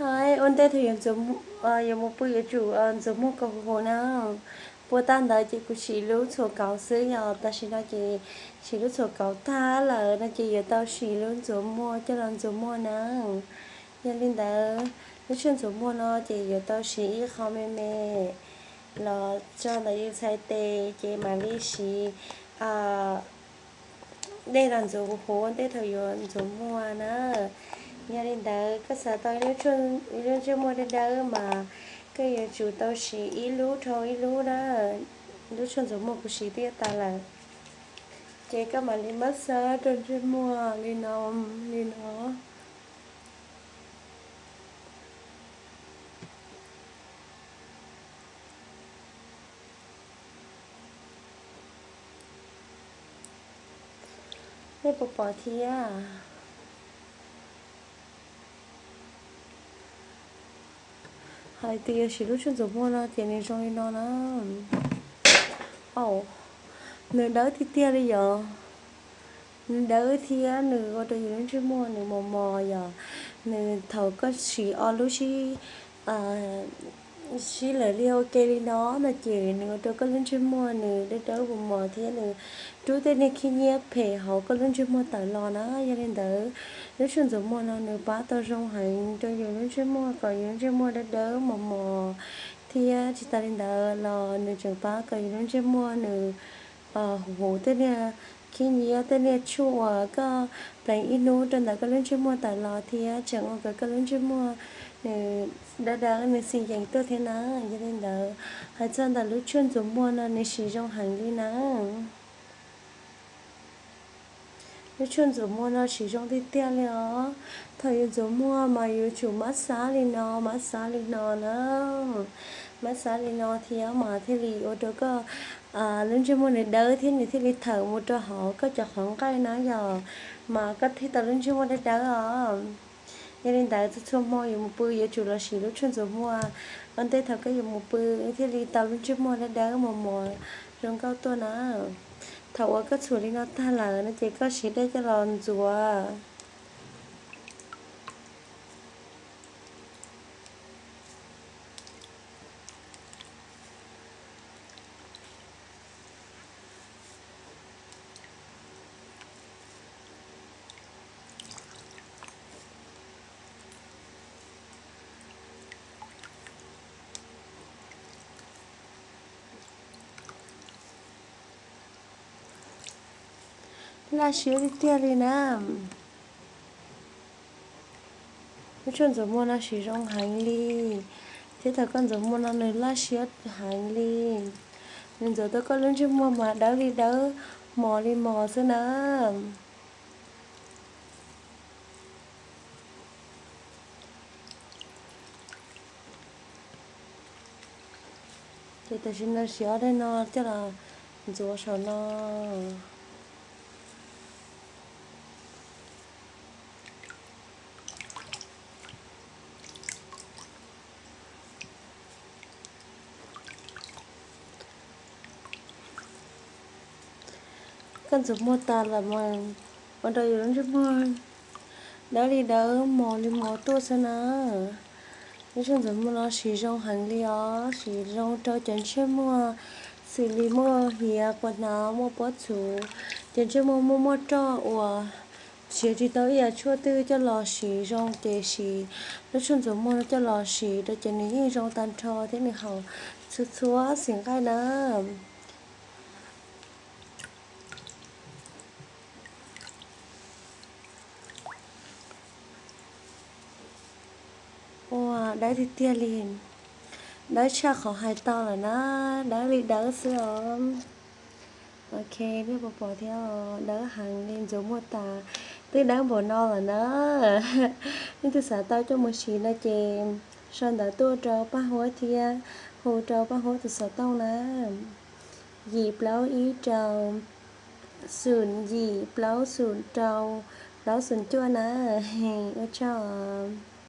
Hais ua ntej thaum yuav mus pw yuav tsum ntxuav muag kom huv huv na. Puag ta ntawd ces kuv siv lub txhuam kauv xwb, yog tam sim no ces siv lub txhuam kauv tag lawm no ces yuav tau siv lub ntxuav muag coj los ntxuav muag na. Yog li ntawd, lub tshuaj ntxuav muag no ces yuav tau siv ib qho me me los tso ntawm yus txhais tes ces mam li siv dej los ntxuav huv huv ua ntej thaum yuav ntxuav muag na. Yog li ntawd koj xav tau ib lub ntsej muag dawb dawb mas koj yuav tsum tau siv ib lub dhau ib lub na. Lub tshuaj ntxuav muag kuv siv twb yuav tas lawm, ces koj mam li mab xab rau ntsej muag li no, li no. Nej puas pom thiab? Hais tias yog siv lub tshuaj ntxuav muag no ces nws zoo li no na. Au, nws dawb tiag tiag li yom. Nws dawb thiab nws ua rau yus lub ntsej muag nws mos mos yom. Nws thaum koj siv ob lub sib sib lawm li ua ke li no no ces nws ua rau koj lub ntsej muag nws dawb dawb mos mos thiab nws rub tej niag khib nyiab phem hauv koj lub ntsej muag tawm los na. Yog li ntawd, lub tshuaj ntxuav muag no nws pab tau zoo heev rau yus lub ntsej muag kom yus lub ntsej muag dawb dawb mos mos thiab tsis tas li ntawd los nws tseem pab kom yus lub ntsej muag nws huv huv tej niag khib nyiab tej niag tshuaj uas koj pleev ib hnub rau ntawm koj lub ntsej muag tawm los thiab tseem ua kom koj lub ntsej muag nws dawb dawb nws xim yees tuaj thiab na. Yog li ntawd, hais txog ntawm lub tshuaj ntxuav muag no nws siv zoo heev li na. Lub tshuaj ntxuav muag no siv zoo tiag tiag li os. Thaum yuav ntxuav muag mas yuav tsum mab xab li no, mab xab li no na. Mab xab li no thiab mas thiaj li ua rau koj lub ntsej muag nws dawb thiab nws thiaj li thawm mus rau hauv koj cov qhov nqaij na yog, mas koj thiaj tau lub ntsej muag dawb dawb os. Yog li ntawd txhua txhua hmo yuav mus pw yuav tsum los siv lub tshuaj ntxuav muag ua ntej thaum koj yuav mus pw thiaj li tau lub ntsej muag dawb dawb mos mos zoo nkauj tuaj na. Thaum uas koj txhuam li no tag lawm no ces koj siv dej coj los ntxuav. Laj siab tiag tiag li na. Lub tshuaj ntxuav muag no siv zoo heev li, thiab thaum koj ntxuav muag no nws laj siab heev li. Nws ntxuav tau koj lub ntsej muag mas dawb li dawb, mos li mos xwb na. Ces tam sim no siv ob daim no coj los ntxuav saum no. Koj ntxuav muag tas lawm mas ua rau yus lub ntsej muag dawb li dawb mos li mos tuaj xwb na. Lub tshuaj ntxuav muag no siv zoo heev li os, siv zoo rau cov ntsej muag xws li muaj hiav quas hnav muaj pob txhuv, cov ntsej muag muaj muaj roj uas siav tsis tau ib yam tshuaj twg coj los siv zoo ces siv lub tshuaj ntxuav muag no coj los siv rau ces nws yeej zoo tag nrho thiab nws haum txhua txhua xim nqaij na. Ua dawb tiag tiag li, dawb tshaj qhov hais tau lawm na, dawb li dawb xwb os. Ok, nej puas pom thiab, dawb heev li, ntxuav muag tas twb dawb npaum no lawm na. Nej twg xav tau coj mus siv no ces sau ntawv tuaj rau Paj Huab thiab hu rau Paj Huab tus xov tooj na, yim plaub ib rau xoom yim plaub xoom rau plaub xoom cuaj na. Ua tsaug.